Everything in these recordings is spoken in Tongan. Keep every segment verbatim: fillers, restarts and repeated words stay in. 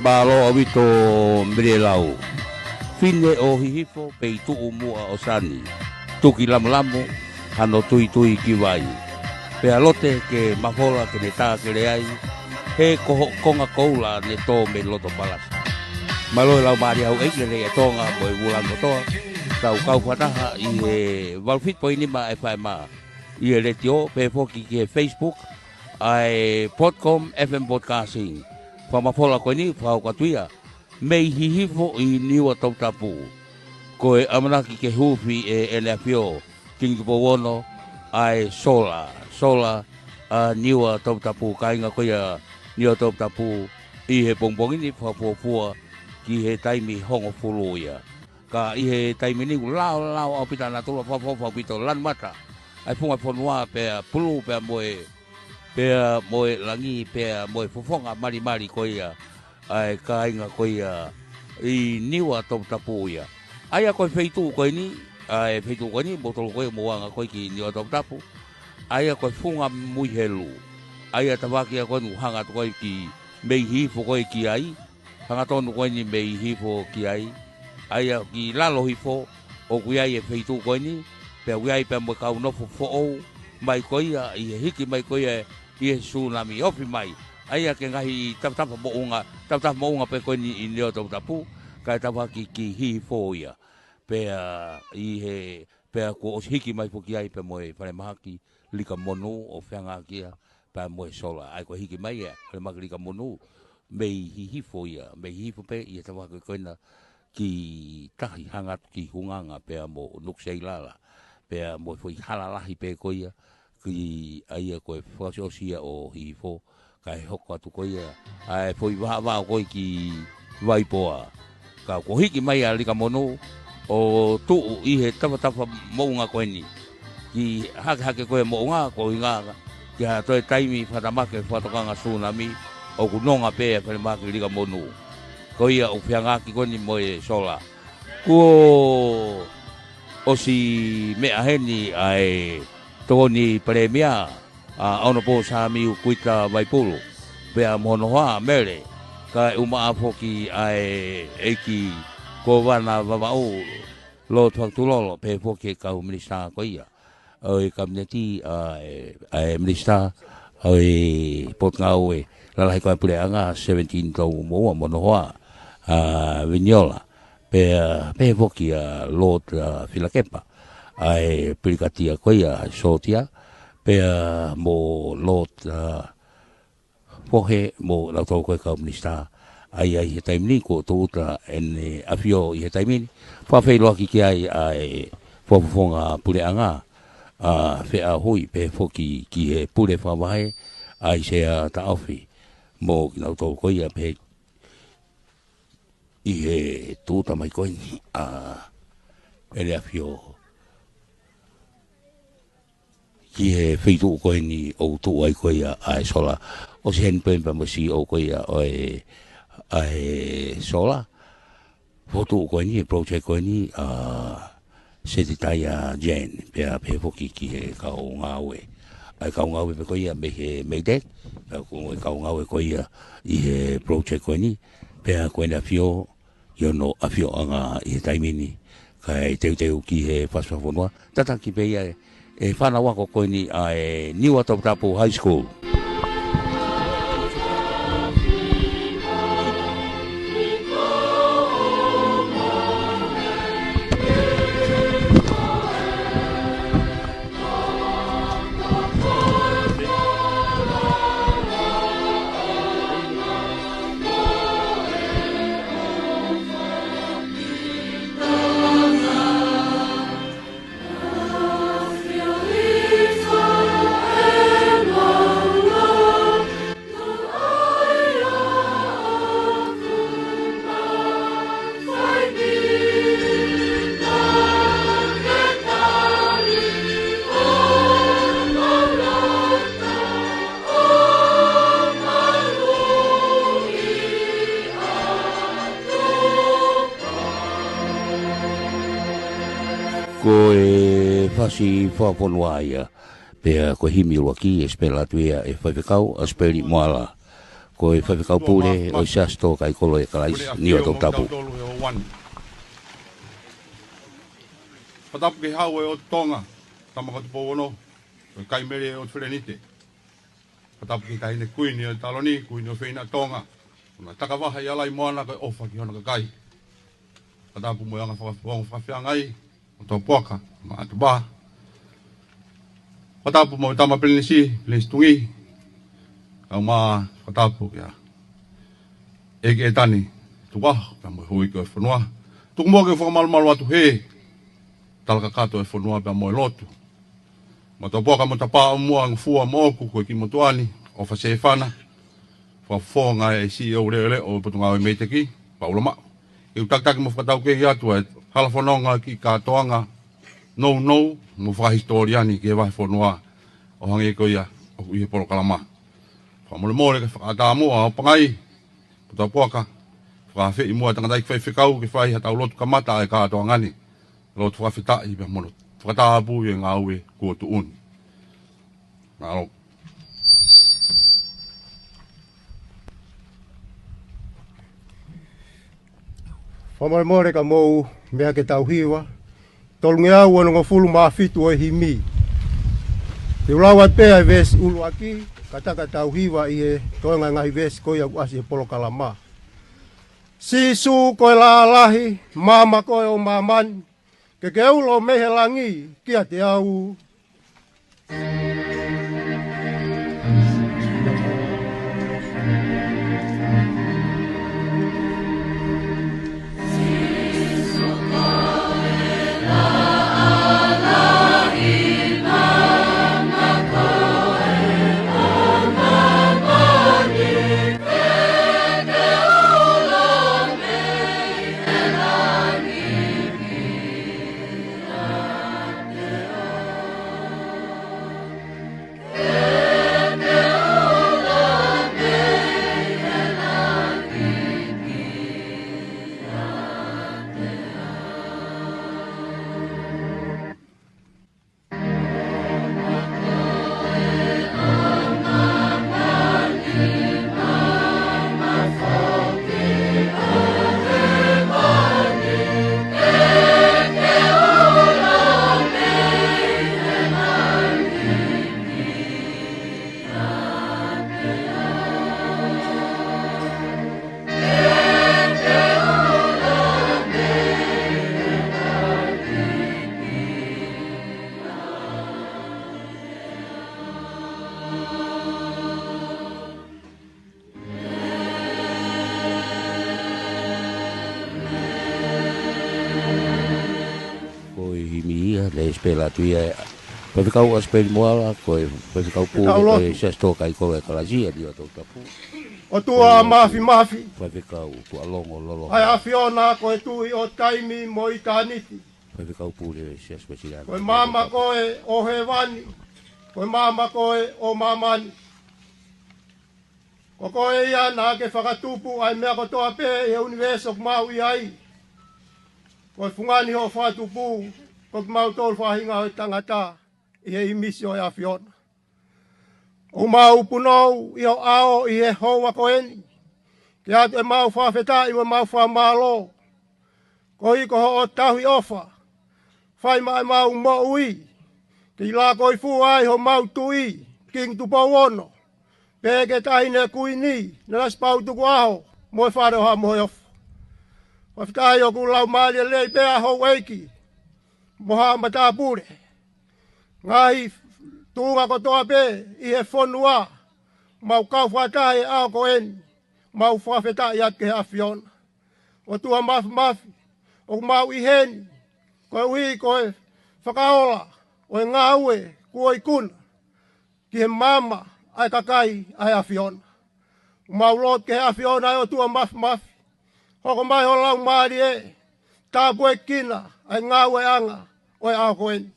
Mālō ʻaupito Mele Lau. Fine ʻo Hihifo pea ʻi tuʻu muʻa ʻo Sani. Tuki lamulamu, hano tuitui ki vai. Pea lote ke mafola ke ne tā ke leai. He ko hoʻo konga koula ne tō mei loto palasi. Mālō e lau mālie ʻa e ʻEiki Lelei ʻa Tonga mo e Vulangi kotoa. Tau kau fakataha ʻi he valu fitu poini nima ʻa e FM. ʻI he letiō, pea foki ki he Facebook, ʻa e Broadcom FM Broadcasting. Fakamafola ko eni, fakakau atu ia, mei Hihifo ʻi Niua Toputapu. Ko e ʻamanaki ke huufi ʻe ʻEne ʻAfio Kingi Tupou Ono ʻa e sola, sola ʻa Niua Toputapu, kāinga ko ia Niua Toputapu, ʻi he pongipongi ni fakafuofua ki he taimi hongofulu ia. Ka ʻi he taimi ni ʻoku laolao ʻaupito ʻa natula, fakafoʻou ʻaupito, lanu mata ʻa e funga fonua pea pulu pea mo e, pea mo e langi pea mo e fofonga malimali ko ia ʻa e kāinga ko ia ʻi Niua Toputapu ia. ʻA ia ko e feituʻu ko eni, ʻa e feituʻu ko eni, mou tolu ko ia mou anga ko ē ki Niua Toputapu. ʻA ia ko e funga Muihelu. ʻA ia tafaʻaki ia ko eni ʻoku hanga atu ko ē ki mei Hihifo ko ē ki ai. Hangatonu ko eni mei Hihifo ki ai. ʻA ia ki lalo hifo, ʻoku ʻi ai e feituʻu ko eni, pea ʻoku ʻi ai pea mo e kau nofo foʻou mai ko ia, ʻi he hiki mai ko ia ʻi he sūnami, ofi mai. ʻA ia ki he ngaahi tafatafa moʻunga, tafatafa moʻunga pē ko eni ʻi Niua Toputapu, kae tafaʻaki ki Hihifo ia. Pea ʻi he, pea kuo ʻosi hiki mai foki ai pea mo e falemahaki Likamonū ʻo feangaʻaki ia pea mo e sola. ʻA ia ko e hiki mai ia, falemahaki Likamonū, mei Hihifo ia, mei Hihifo pē ia tafaʻaki ko ena ki tahi hanga atu ki Hunganga pea mo Nukuseilala, pea mo e foʻi hala lahi pē ko ia, ki ʻa ia ko e fakaʻosiʻosi ia ʻo Hihifo, kae hoko atu ko ia ʻa e foʻi vaʻavaʻa ko ē ki Vaipoa. Ka kuo hiki mai ʻa Likamonū ʻo tuʻu ʻi he tafatafa moʻunga ko eni. Ki hakehake ko ē moʻunga, ko e ʻuhinga ki ha toe taimi fakatamaki e fakatokanga sūnami, ʻoku nonga pē ʻa e falemahaki Likamonū. Ko ia ʻoku feangaʻaki ko eni mo e sola. Kuo ʻosi meʻa heni ʻa e Tokoni Palēmia, ʻa Honourable Samiu Kuita Vaipulu, pea mo hono hoa Mele, kae ʻumaʻā foki ʻa e ʻEiki Kōvana Vavaʻu, Lord Fakatulolo, pea foki e kau minisitā ko ia ʻo e Kapineti, ʻa e, ʻa e Minisitā ʻo e Potungāue Lalahi ko ē ʻa e Puleʻanga, Sevenitini Toumoua mo hono hoa, ʻa Viniola. Pea, pea foki ʻa Lord, ʻa Filakepa, ʻa e Pilikatia ko ia, Sōtia, pea mo Lord, ʻa Fohe mo nautolu ko ē kau minisitā. ʻA ia ʻi he taimi ni kuo tūʻuta ʻEne ʻAfio ʻi he taimi ni, fakafeʻiloaki ki ai ʻa e Fakafofonga Puleʻanga, ʻa Feʻahui, pea foki ki he Pule Fakavahe, ʻa ʻAisea Taʻofi, mo kinautolu ko ia pē ʻi he tūʻuta mai ko eni ʻa ʻEne ʻAfio ki he feituʻu ko eni ʻoku tuʻu ai ko ia ʻa e sola. ʻOsi heni pē pea mo e CEO ko ia ʻo e, ʻa e sola. Fokotuʻu ko eni, e project ko eni, ʻa Setitaia Jen, pea pehē foki ki he kau ngāue. ʻA e kau ngāue pē ko ia mei he MEIDECC, pea ko e kau ngāue ko ia ʻi he project ko eni, pea ko ʻEne ʻAfio, ʻi hono ʻafioʻanga ʻi he taimi ni, kae teuteu ki he Fasi Fakafonua, tataki pē ia ʻe he fānau ako ko eni ʻa e Niua Toputapu High School. Ko e Fasi Fakafonua ia, pea ko e himi ʻuluaki ʻe sipela atu ia ʻe he faifekau ʻa Sipeli Moala. Ko e Faifekau Pule ʻo e Siasi Tō Kaikolo ʻo Kalaisi, Niua Tongatapu. Fakatapu ki he Hau ʻo e ʻOtu Tonga, Tama ko Tupou Ono, ko e Kaimeli ʻo e ʻOtu Felenite. Fakatapu ki he Taʻahine Kuini ʻo e Taloni, Kuini ʻofeina ʻo Tonga, ʻo na takavaha ʻi Alaimoana ko e ʻofa ki hona kakai. Fakatapu mo e anga fakafofonga fakafeangai, mo Topuaka, mo ʻAtupā. Fakatapu mo e Tama Pelinisi, Pelinisi Tuʻi. Kau mai fakatapu kia ʻEiki ʻEtani Tukuʻaho, pea mo e houʻeiki ʻo e fonua. Tuku muʻa ke u fakamalumalu atu he tala kakato ʻo e fonua pea mo e lotu. Mo Topuaka mo Tapā ʻo Muʻa, ngofua moʻoku ko e kiʻi motuʻa ni, ʻOfa Sefana, fakafofonga e C E O leʻoleʻo ʻo e Potungāue Meiteki, Paula Maʻu. Ke u takitaki mo fakataukei atu ʻa e hala fononga ki he kātoanga nounou mo fakahisitōlia ni ki he vahefonua ʻo hangē ko ia ʻoku ʻi he polokalama. Fakamolemole ke fakaʻatā muʻa ʻa Pangai, Topuaka, fakaafeʻi muʻa tangataʻeiki faifekau ke fai haʻatau lotu kamata ʻa e kātoanga ni. Lotu fakafetaʻi pea mo e fakatapu ʻi he ngāue kuo tuʻu ni. Mālō. Fakamolemole ka mou meʻa ke tau hiva. Tolungeau onongofulu mā fitu ʻo e himi. Te u lau atu pē ʻa e veesi ʻuluaki, ka ta ka tau hiva ʻi he toenga e ngaahi veesi ko ia ʻoku ʻasi he polokalama. Sīsū ko e laʻā lahi, maama koe ʻo māmani, ke ke ulo mei he langi kiate au. Ko e himi ia, ne sipela atu ia ʻe Faifekau ʻAsipeli Moala, ko e Faifekau Pule ʻo e Siasi Tō Kaikolo ʻo Kalaisi, Niua Tongatapu. ʻOtua Māfimafi, Faifekau Tuʻalongololo, ʻa e ʻAfiona ko e Tuʻi ʻo taimi mo ʻitāniti. Faifekau Pule ʻo e Siasi Uēsiliana, ko e maama koe ʻo hēvani, ko e maama koe ʻo māmani. Ko koe ia naʻa ke fakatupu ʻa e meʻa kotoa pē ʻi he ʻunivēsi ʻoku mau ʻi ai. Ko e fungani hoʻo fakatupu, ko kimautolu faʻahinga ʻo e tangata ʻi he ʻīmisi ʻo e ʻAfiona. ʻOku mau punou ʻi ho ʻao ʻi he houa ko eni, ke ʻoatu ʻemau fakafetaʻi mo ʻemau fakamālō, koeʻuhi ko hoʻo tauhi ʻofa, fai maʻa ʻemau moʻui, ke ʻi lākoifua ai homau tuʻi, Kingi Tupou Ono, pehē ki he Taʻahine Kuini, Nanasipauʻu Tukuʻaho, mo e Fale ʻo Haʻa Moheofo. Fakafetaʻi ʻoku laumālie lelei pē ʻa houʻeiki mo haʻa matāpule, ngaahi tuʻunga kotoa pē ʻi he fonua, mau kau fakataha he ʻaho ko eni, mau fakafetaʻi atu ki he ʻAfiona. ʻOtua Māfimafi, ʻoku mau ʻi heni koeʻuhi ko e fakaola ʻo e ngāue kuo ikuna ki he maama ʻa e kakai ʻa e ʻAfiona. ʻOku mau lotu ki he ʻAfiona ʻa e ʻOtua Māfimafi, hoko mai ho Laumālie, tāpuekina ʻa e ngāueʻanga ʻo e ʻaho ko eni.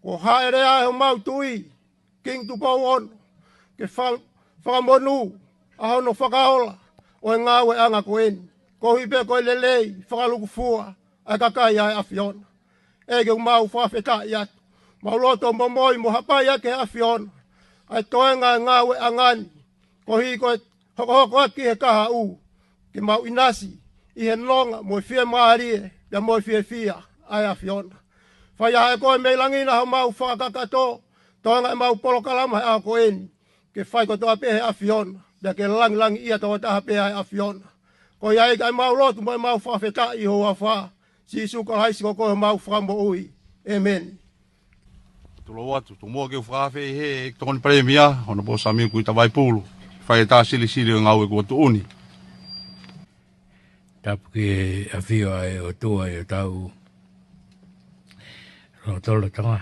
Kuo hāʻele ai homau tuʻi, Kingi Tupou Ono, ke fa-, fakamonū ʻa hono fakaola ʻo e ngāueʻanga ko eni, koeʻuhi pē ko e lelei fakalūkufua ʻa e kakai ʻa e ʻAfiona. ʻEiki, ʻoku mau fakafetaʻi atu, mau loto momoi mo hapai atu ki he ʻAfiona ʻa e toenga e ngāueʻanga ni, koeʻuhi ko e Hokohoko atu ki he kahaʻu, ke mau ʻinasi ʻi he nonga mo e fiemālie pea mo e fiefia ʻa e ʻAfiona. Fai ʻe koe mei langi na homau fakakakato, tōʻonga ʻemau polokalama he ʻaho ko eni, ke fai kotoa pē ʻe he ʻAfiona, pea ke langilangiʻia tokotaha pē ʻa e ʻAfiona. Ko ia ai ka ʻemau lotu mo ʻemau fakafetaʻi ʻi ho huafa, Sīsū Kalaisi ko homau Fakamoʻui. ʻĒmeni. Tulou atu, tomuʻa ke u fakaafe ʻi he ʻEiki Tokoni Palēmia, Honourable Samiu Kuita Vaipulu, fai e tā silisili ʻo e ngāue kuo tuʻu ni. Tapu ki he ʻafio ʻa e ʻOtua ʻi hotau lotolotonga.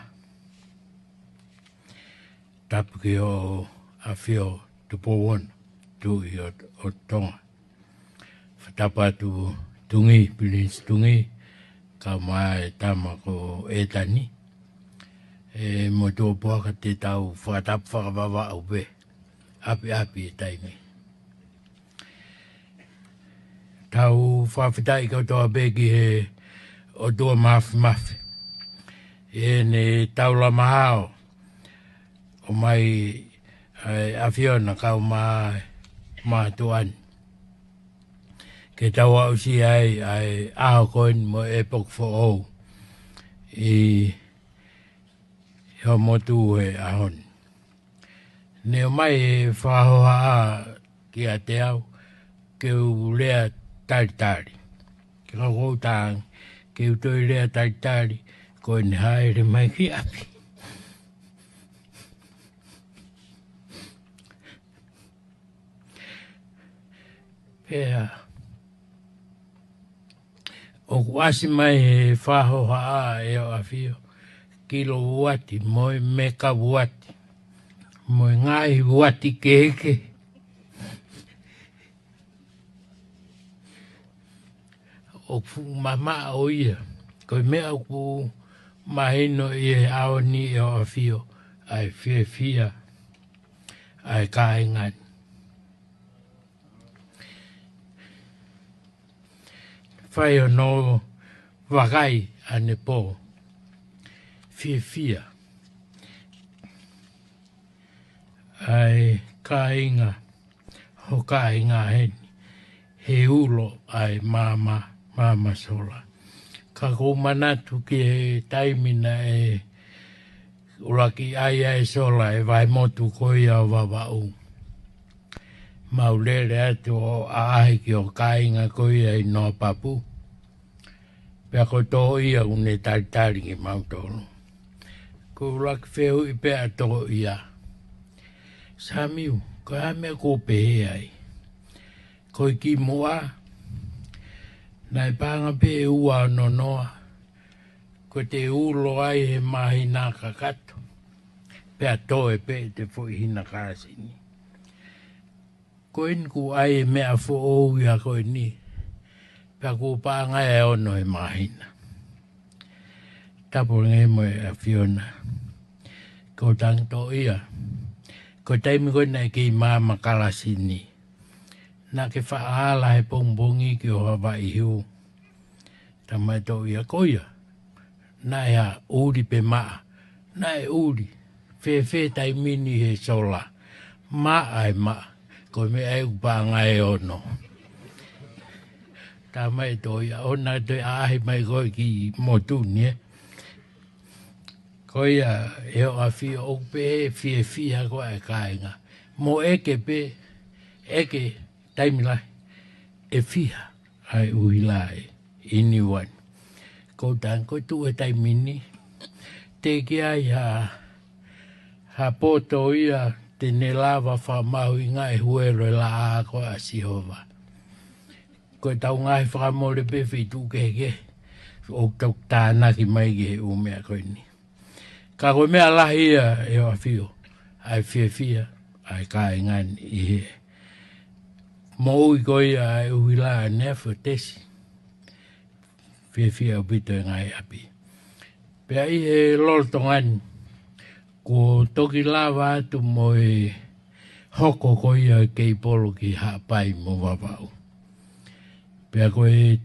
Tapu ki hoʻo ʻAfio Tupou Ono, Tuʻi ʻo, ʻo Tonga. Fakatapu atu Tungi, Pilinisi Tungi, kae ʻumaʻā e tama ko ʻEtani. ʻE motuʻa puaka, te tau fakatapu fakavavau pē ʻapiʻapi he taimi. Tau fakafetaʻi kotoa pē ki he ʻOtua Māfimafi ʻi heʻene taulama hao ʻo mai ʻa e ʻAfiona kau mā, mātuʻa ni, ke tau aʻusia ai ʻa e ʻaho ko eni mo e ʻepoki foʻou ʻi hoʻo motu he ʻaho ni. Ne ʻomai e fakahohaʻa kiate au ke u lea talitali. Ke kau kou tāngi, ke u toe lea talitali, ko ʻene hāʻele mai ki ʻapi. Pea ʻoku ʻasi mai he fakahohaʻa ʻe hoʻo ʻAfio, kilouati mo e mekauati mo e ngaahi uati kehekehe. ʻOku fuʻu mamaʻo ia. Ko e meʻa ʻoku mahino ʻi he ʻaho ni ʻe hoʻo ʻAfio, ʻa e fiefia ʻa e kāinga ni. Fai hono vakai anepō. Fiefia ʻa e kāinga, ho kāinga heni, he ulo ʻa e maama, maama sola. Ka kou manatu ki he taimi naʻe ʻuluaki ʻai ai e sola ʻi he vahemotu ko ia ʻo Vavaʻu. Mau lele atu ʻo ʻaʻahi ki ho kāinga ko ia ʻi Noapapu. Pea ko Toʻoia ʻoku ne talitali kimautolu. Ko e ʻuluaki fehuʻi pē ʻa Toʻoia, Samiu, ko e hā e meʻa ʻoku pehē ai? Ko e kimuʻa, naʻe paʻanga pē ʻe ua ʻo nonoa, ko ʻete ulo ai he māhina kakato, pea toe pē ʻete foʻi hina kalasini. Ko eni kuo ʻai e meʻa foʻou ia ko eni, pea kuo paʻanga ʻe ono he māhina. Tapu ange mo e ʻAfiona. Ko Tangi Toʻoia, ko e taimi ko ē naʻe kei maama kalasini, naʻa ke faʻa ala he pongipongi ki ho Hawaii hū. Talamai ʻe Toʻoia, ko ia, naʻe ʻuli pe maʻa? Naʻe ʻuli. Fēfē taimi ni he sola? Maʻa e maʻa. Ko e meʻa ʻoku paʻanga ʻe ono. Talamai ʻe Toʻoia, ʻoua naʻa toe ʻaʻahi mai koe ki motu ni, ē. Ko ia, ʻe hoʻo ʻAfio, ʻoku pehē fiefia ko ē ʻa e kāinga. Mo ʻeke pē, ʻeke taimi lahi, ʻe fiha ʻa e ʻuhila ʻi Niua ni. Ko Tangi, ko e tuʻu he taimi ni, teʻeki ai ha, ha poto ia te ne lava fakamahuʻingaʻi e huelo ʻo e laʻā ko ē ʻa Sihova. Ko ʻetau ngaahi fakamole pē feituʻu kehekehe ʻoku tau tānaki mai ki he ʻū meʻa ko eni. Ka ko e meʻa lahi ia, ʻe hoʻo ʻAfio, ʻa e fiefia ʻa e kāinga ni ʻi he moʻui ko ia ʻa e ʻuhila ʻa Nefertesi. Fiefia ʻaupito e ngaahi ʻapi. Pea ʻi he lolotonga ni, kuo toki lava atu mo e hoko ko ia ʻo e keipolo ki Haʻapai mo Vavaʻu. Pea ko e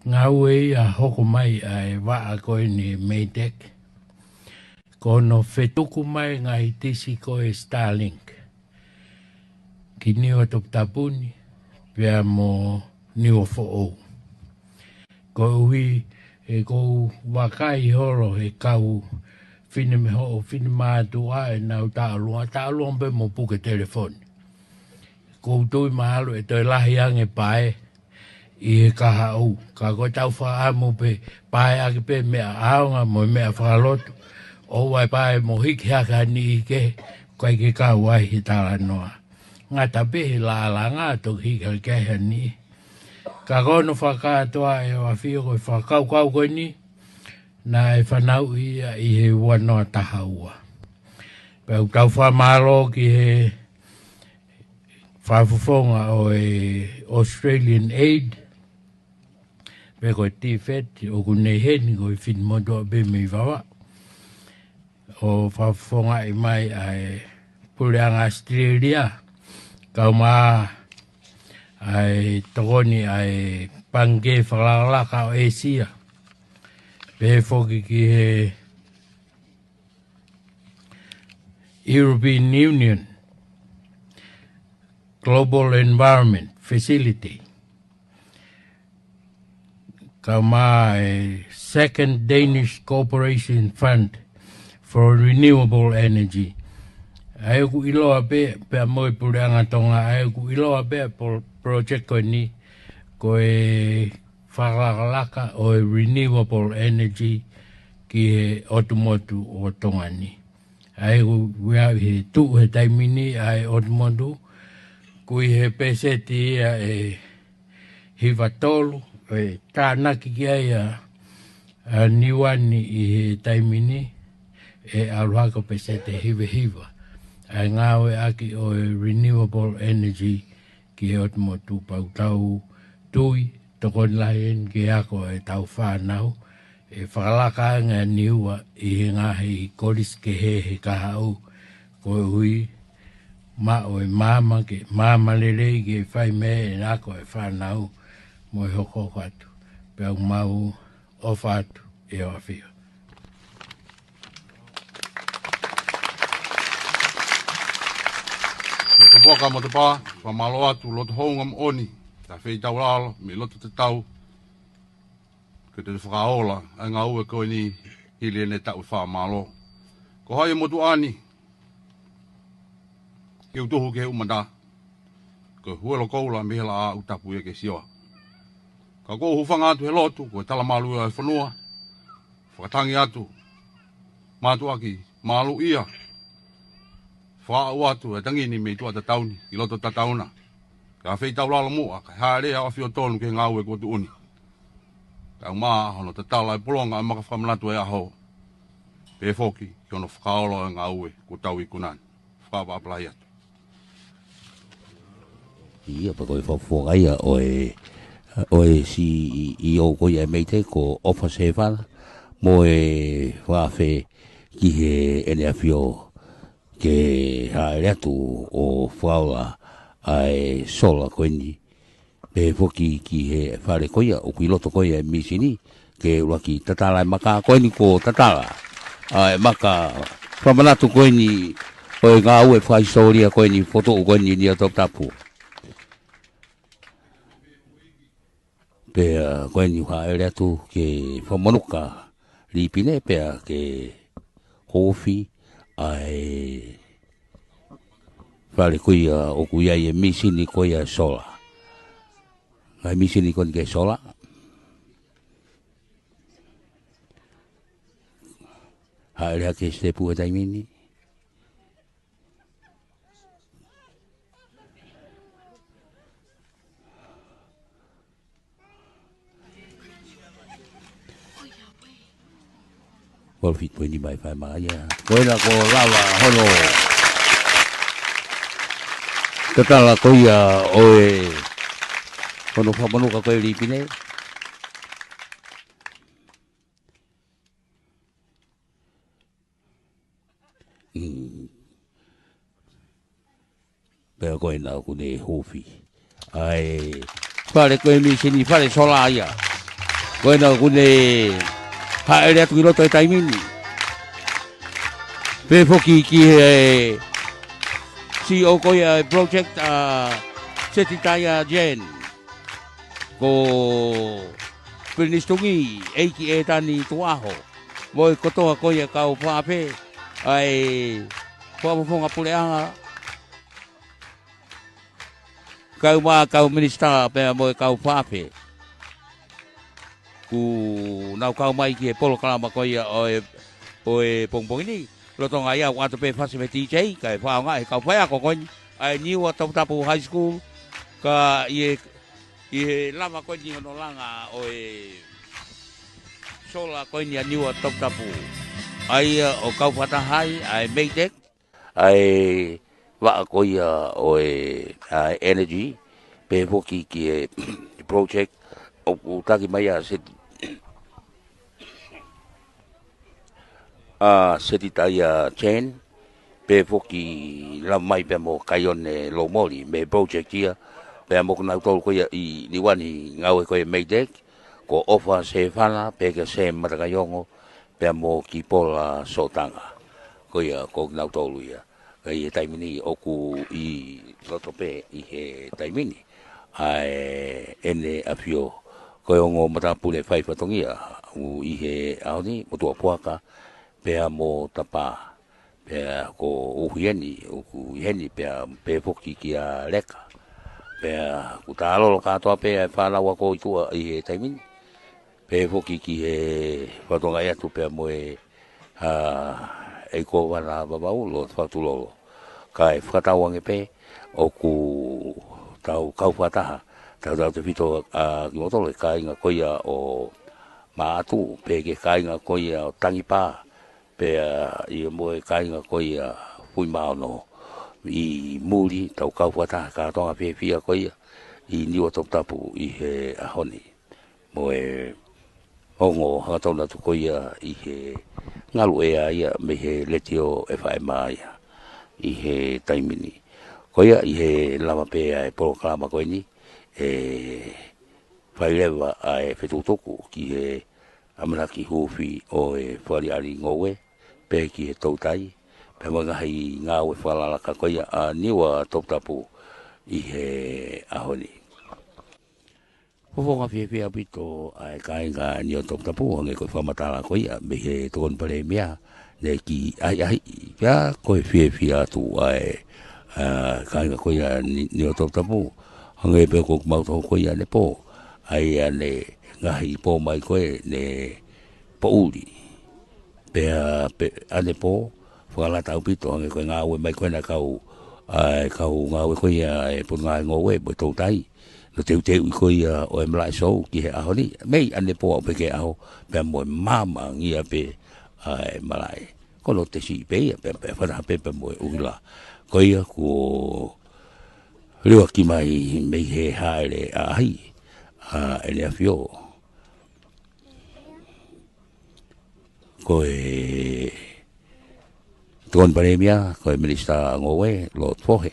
ngāue ia ʻa e hoko mai ʻa e vaʻa ko eni Maytag, ko hono fetuku mai e ngaahi tisi ko ē Starlink. ki Niua Toputapu ni, pea mo Niua Foʻou. Koeʻuhi, ʻoku ou vakai holo he kau fine mei hoʻo finemātuʻa ʻenau taʻalua, taʻalua pē mo puke telefoni. ʻOku ou tui mahalo ʻe toe lahi ange pae ʻi he kahaʻu. Ka ko ʻetau fakaʻamu pē pae ʻaki pē meʻa ʻaonga mo e meʻa fakalotu. ʻOua ʻe pae mo hiki hake ha niʻihi kehe, ʻikai ke kau ai he talanoa. Ngata pē he lālanga toki hiki hake ha niʻihi. Ka ko hono fakakātoa ʻe ʻAfio ko e fakakaukau ko eni, naʻe fanauʻi ia ʻi he ua noa taha ua. Pea ʻoku tau fakamālō ki he fakafofonga ʻo e Australian Aid, pe ko e TFAT, ʻoku ne ʻi heni ko e finemotuʻa pē mei Vavaʻu. ʻO fakafofongaʻi mai ʻa e Puleʻanga Australia, kae ʻumaʻā ʻa e tokoni ʻa e Pangikē Fakalakalaka ʻo ʻĒsia. Pehē foki ki he European Union Global Environment Facility, kae ʻumaʻā e Second Danish Cooperation Fund for Renewable Energy. ʻA ia ʻoku ʻiloa pē, pea mo e Puleʻanga Tonga, ʻa ia ʻoku ʻiloa pē ʻa e pro-, project ko eni, ko e fakalakalaka ʻo e renewable energy ki he ʻotu motu ʻo Tonga ni. ʻA ia ʻoku ʻi ai he tuʻu he taimi ni ʻa e ʻotu motu, ʻoku ʻi he pēseti ia ʻe hiva tolu, ʻe tānaki ki ai ʻa, ʻa Niua ni ʻi he taimi ni, ʻe ʻalu hake ʻo pēseti hiva hiva. ʻA e ngāueʻaki ʻo e renewable energy ki he ʻotu motu pea ʻoku tau tui, tokoni lahi eni ki he ako ʻetau fānau, ʻe fakalaka ange ʻa Niua ʻi he ngaahi kolisi kehe he kahaʻu, koeʻuhi maʻu e maama ke, maama lelei ke fai mei ai e ako e fānau mo e hokohoko atu. Pea ʻoku mau ʻofa atu ʻe ʻAfio. Motupoka, Motupoka, fakamālō atu, loto houngaʻia moʻoni, ta fei taulalo, mei loto tatau, ke te fakaola ʻa e ngāue ko eni hili ʻene taʻu fakamālō. Ko hai e motuʻa ni, ke u tuhu ki he ʻumata, ko e huelo koula mei he laʻā ʻoku tapu ia ke sioa. Ka ʻoku ou hūfanga atu he lotu, ko e talamalu ia ʻo e fonua, fakatangi atu, mātuʻaki, mālō ia, fakaʻau atu e tangi ni mei tuʻa tatau ni, ʻi loto tatau na. Ka fei taulalo muʻa, kae hāʻele ʻa ʻAfio tonu ki he ngāue kuo tuʻu ni. Kae ʻumaʻā hono tatala e polonga ʻa e maka fakamanatu e ʻaho. Pehē foki ki hono fakaola e ngāue kuo tau ikuna ni. Fakaʻapaʻapa lahi atu. ʻIa, pea ko e fakafofonga ia ʻo e, ʻo e CEO ko ia e MEIDECC ko ʻOfa Sefala, mo e fakaafe ki heʻene ʻAfio ke hāʻele atu ʻo fakaola ʻa e sola ko eni. Pehē foki ki he fale ko ia, ʻoku ʻi loto ko ia e mīsini, ke ʻuluaki tatala e maka ko eni kuo tatala. ʻA e maka fakamanatu ko eni ʻo e ngāue fakahisitōlia ko eni, fokotuʻu ko eni ʻi Niua Toputapu. Pea ko eni ʻoku hāʻele atu ke fakamanuka Lipine, pea ke hoofi ʻa e fale ko ia ʻoku ʻi ai e mīsini ko ia sola. Ngaahi mīsini ko eni ke sola. Hāʻele hake he sitepu he taimi ni. Walu fitu poini mai fai mai ia. Ko ena kuo lava hono tatala ko ia ʻo e, hono fakamanuka ko e Lipine. Mm. Pea ko ena ʻoku ne hoofi ʻa e fale ko e mīsini, fale sola ia. Ko ena ʻoku ne hāʻele atu ki loto he taimi ni. Pehē foki ki he C E O ko ia e project ʻa Setitaia Jen. Ko Pilinisi Tungi, ʻEiki ʻEtani Tuʻaho. Mo e kotoa ko ia kau faafe, ʻa e fakafofonga puleʻanga, kau mā, kau minisitā pea mo e kau faafe. Kuo nau kau mai ki he polokalama ko ia ʻo e, ʻo e pongipongi ni. Lolotonga ia ʻoku ʻoatu pē fasi mei he D J, kae fakaʻaongaʻi ʻe he kau faiako ko eni ʻa e Niua Toputapu High School, ka ʻi he, ʻi he lava ko eni hono langa ʻo e sola ko eni ʻa Niua Toputapu. ʻA ia ʻoku kau fakataha ai ʻa e MEIDECC, ʻa e vaʻa ko ia ʻo e, ʻa e energy, pehē foki ki he project ʻoku taki mai ʻa Set-, ʻa Setitaia Jen, pehē foki lava mai pea mo Kaione Loumoli mei he project ia, pea mo kinautolu ko ia ʻi Niuani ngāue ko ia MEIDECC, ko ʻOfa Sefana, pehē kia Sam Matakaiongo, pea mo Kipola Sotanga. Ko ia ko kinautolu ia. Ka ʻi he taimi ni ʻoku ʻi loto pē ʻi he taimi ni ʻa e ʻEne ʻAfio ko e ongo matāpule fai fatongia ʻi he ʻaho ni, Motuʻapuaka pea mo Tapa. Pea ko uhi eni, ʻoku ʻi heni pea pehē foki kia Leka. Pea kuo tālolo kātoa pē ʻa e fānau ako ʻi tuʻa ʻi he taimi ni. Pehē foki ki he fakatonga ʻe atu pea mo e, ʻa, ʻEiki Kōvana Vavaʻu, Lord Fakatulolo. Kae fakatauange pē ʻoku tau kau fakataha, tautautefito ʻa kimoutolu e kāinga ko ia ʻo Maʻatu, pehē ki he kāinga ko ia ʻo Tangipā, pea ʻi mo e kāinga ko ia Fuimaono. ʻI muli, tau kau fakataha kātoanga fiefia ko ia ʻi Niua Toputapu ʻi he ʻaho ni. Mo e ongo hangatonu atu ko ia ʻi he ngalu ʻea ia mei he Letiō F M ia ʻi he taimi ni. Ko ia ʻi he lava pē ʻa e polokalama ko eni, ʻe fai leva ʻa e fetukutuku ki he ʻamanaki huufi ʻo e Fale Alea Ngoue, pehē ki he toutai, pea mo e ngaahi ngāue fakalakalaka ko ia ʻa Niua Toputapu ʻi he ʻaho ni. Fofonga fiefia ʻaupito ʻa e kāinga Niua Toputapu, hangē ko e fakamatala ko ia mei he Tokoni Palēmia, ne kiʻi ʻahiʻahiʻi, pea ko e fiefia atu ʻa e, ʻa, kāinga ko ia Ni-, Niua Toputapu, hangē pē ko kimautolu ko ia ʻanepō, ʻa ia ne ngaahi pō mai ko ē ne poʻuli. Pea pē ʻanepō, fakalata ʻaupito, hangē ko e ngāue mai ko ena kau, ʻa e kau ngāue ko ia ʻa e Potungāue Ngoue mo e toutai. Naʻe teuteuʻi ko ia ʻo e malaʻe sou ki he ʻaho ni, mei ʻanepō aʻu pē ki he ʻaho, pea mo e māmāngia pē ʻa e malaʻe. Ko hono tesi pē ia, pea, pea fakataha pē pea mo e ʻuhila. Ko ia kuo liuaki mai mei he hāʻele ʻaʻahi ʻa ʻEne ʻAfio ko e Tokoni Palēmia, ko e Minisitā Ngoue, Lord Fohe.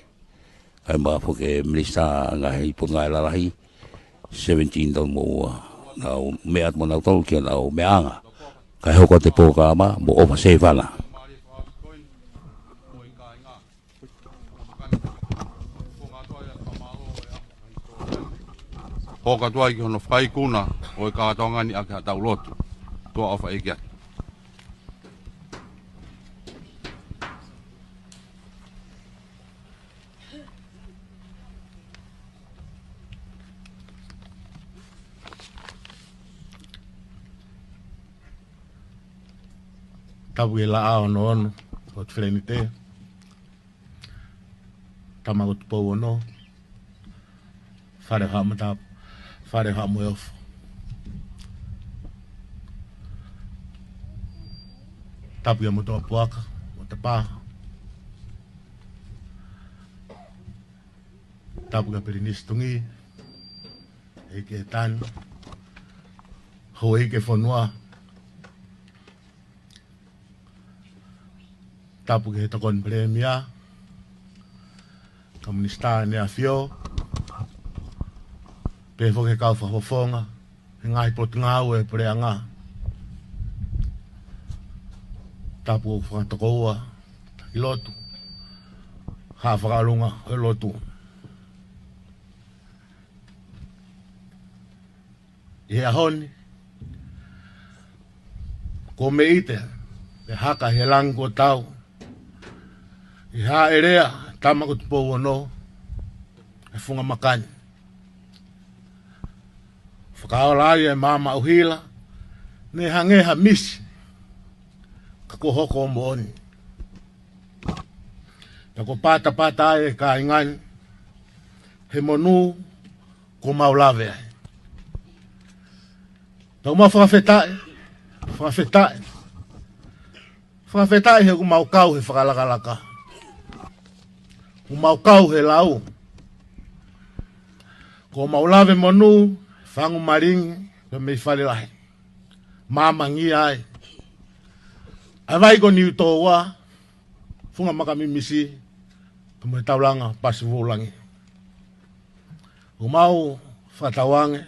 Kae ʻumaʻā foki e Minisitā Ngaahi Potungāue Lalahi, Seventeen Taumuʻa. Nau meʻa atu mo nautolu ki honau meʻaʻanga. Kae hoko atu e polokalama mo ʻOfa Sefana. Hoko atu ai ki hono fakaikuna ʻo e kātoanga ni ʻaki haʻatau lotu. Tuʻa ʻofa ʻeiki atu. Tapu ki he Laʻā ono ono, ʻo Filenite. Tama ko Tupou ono, Fale Haʻamata, Fale Haʻamoheofo. Tapu ki he Motuʻapuaka, Motuʻapaha. Tapu ki he Pilinisi Tungi, ʻEiki ʻEtani, Houʻeiki Fonua. Tapu ki he Tokoni Palēmia, kau Minisitā ʻEne ʻAfio, pehē foki ki he kau fakafofonga he ngaahi potungāue puleʻanga. Tapu ʻoku fakatokoua, taki lotu, haʻa fakaʻolunga ʻo e lotu. ʻI he ʻaho ni, ko e meʻite, ʻe haka he langi kuo tau, ʻi he haʻele ʻa Tama ko Tupou Ono he funga maka ni. Fakaola ai e maama ʻuhila, ne hangē ha misi, ka kuo hoko ʻo moʻoni. Pea kuo patapata ai e kāinga ni, he monū kuo mau lave ai. Tau mau fakafetaʻi, fakafetaʻi. Fakafetaʻi he kuo mau kau he fakalakalaka. Kuo mau kau he lau. Kuo mau lave monū, fangu malingi, pea mei Fale Lahi. Māmangia ai. ʻA e vai ko Niutōua, funga maka mimisi, pea mo e taulanga pasi vulangi. Kuo mau fakatauange,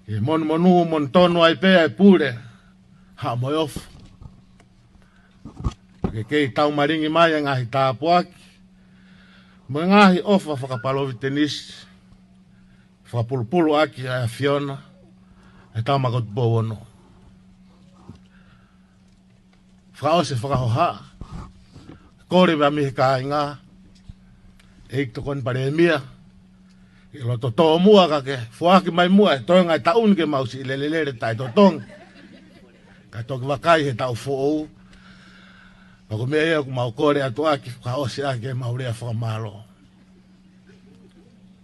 ʻe monumonū, monū tonu ai pē ʻa e pule, haʻa mo e ʻofa. Ke kei tau malingi mai e ngaahi tāpuaki, mo e ngaahi ʻofa fakapalovitenisi, fakapulupulu ʻaki ʻa e ʻAfiona, ʻa e Tama ko Tupou Ono. Fakaʻosi e fakahoha. Kole mai mei he kāinga, ʻEiki Tokoni Palēmia, ke loto tōmuʻa ka ke foaki mai muʻa e toenga e taʻu ni ke mau siʻi lelelele taʻetotongi. Ka toki vakai he taʻu foʻou. Ka ko e meʻa ia ʻoku mau kole atu ʻaki, fakaʻosi ʻaki ʻemau lea fakamālō.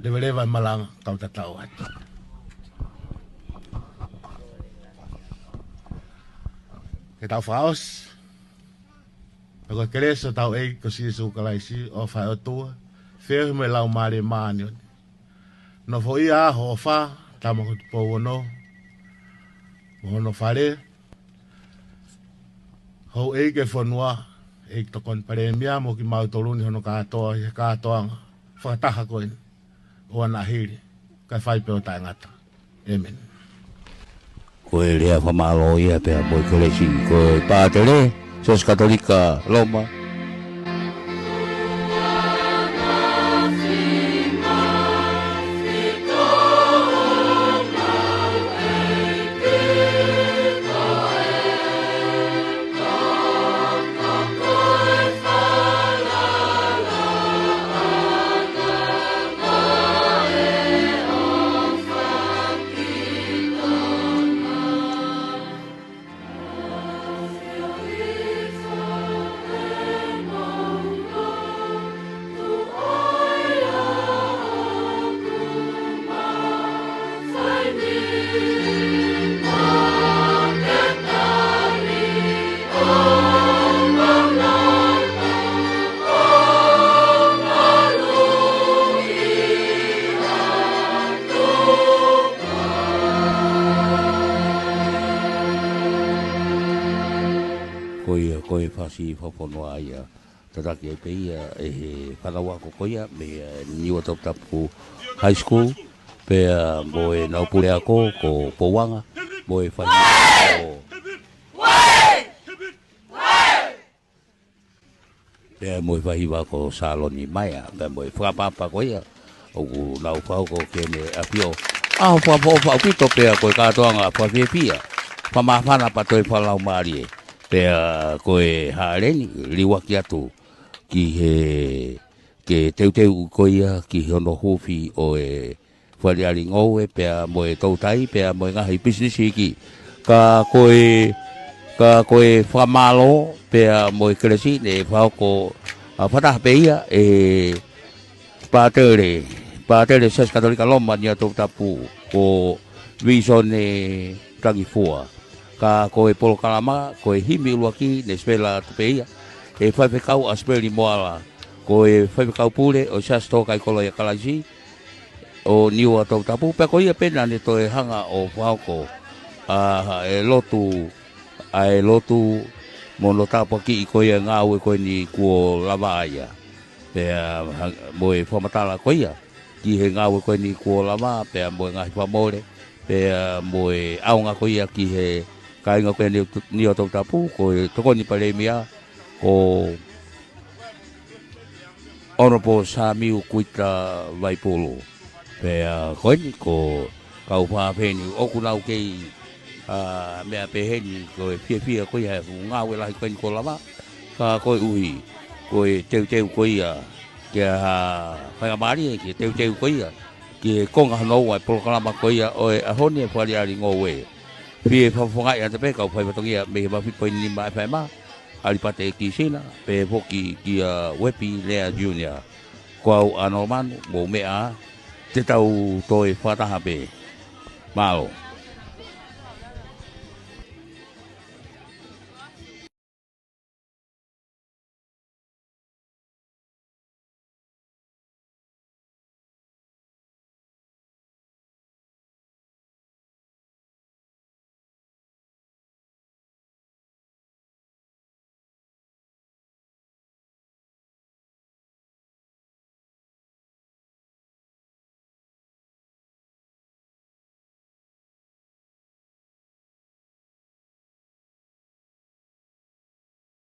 Leveleva e malanga, kau tatau atu. Ke tau fakaʻosi. Pea ko e kelesi ʻa hotau ʻEiki ko Sīsū Kalaisi, ʻofa ʻa e ʻOtua, feohi mo e Laumālie Māʻoniʻoni, nofoʻia ʻa hoʻo ʻofa, Tama ko Tupou Ono, mo hono fale, houʻeiki e fonua, ʻEiki Tokoni Palēmia, mo kimautolu ni hono kātoa, ʻi he kātoanga fakataha ko eni, ʻo anahili, kae fai pē ʻo taʻengata. ʻĒmeni. Ko e lea fakamālō ia pea mo e kelesi, ko e Pātele, Siasi Katolika Loma. Ko ia, ko e fasi fakafonua ia. Tataki ai pē ia ʻe he fānau ako ko ia mei, eh, Niua Toputapu High School, pea mo ʻenau puleako ko Pouanga, mo e faʻahinga ko pea mo e faʻahinga ko Saloni Maea, pea mo e fakaʻapaʻapa ko ia ʻoku nau fakahoko ki heʻene ʻafio. ʻAho fakaʻofoʻofa ʻaupito pea ko e kātoanga fakafiefia, fakamāfana pea toe fakalaumālie. Pea ko e hāʻele ni, liuaki atu ki he, ke teuteu ko ia ki hono huufi ʻo e Fale Alii Ngoue pea mo e toutai pea mo e ngaahi pisinisi iiki. Ka ko e, ka ko e fakamālō pea mo e kelesi ne fakahoko, ʻa, fakataha pē ia ʻe Pātele, Pātele Siasi Katolika Loma Niua Toputapu ko Visone Tangifua. Ka ko e polokalama, ko e himi ʻuluaki ne sipela atu pē ia ʻe Faifekau ʻAsipeli Moala, ko e Faifekau Pule ʻo e Siasi Tō Kai Koloa ʻia Kalaisi ʻo Niua Toputapu, pea ko ia pē naʻa ne toe hanga ʻo fakahoko ʻa e lotu, ʻa e lotu mo hono tāpuakiʻi ko ia e ngāue ko eni kuo lava ia. Pea ha-, mo e fakamatala ko ia ki he ngāue ko eni kuo lava, pea mo e ngaahi fakamole, pea mo e ʻaonga ko ia ki he kāinga ko ia Niu-, Niua Toputapu, ko e Tokoni Palēmia, ko Honourable Samiu Kuita Vaipulu. Pea ko eni ko e kau fāmili ʻoku nau kei, ā, meʻa pehē ni ko e fiefia ko ia he fuʻu ngāue lahi ko eni kuo lava. Ka koeʻuhi ko e teuteu ko ia ke, ā, faingamālie ke teuteu ko ia ki he konga hono ua e polokalama ko ia ʻo e ʻaho ni ʻa e Fale Alii Ngoue. Fie fakafofongaʻi atu pē kau faifatongia mei he valu fitu poini nima F M, ʻAlipate Kisina, pehē foki kia Uepi Lea Junior. Ko au ʻAno Manu, mou meʻa, te tau toe fakataha pē. Mālō.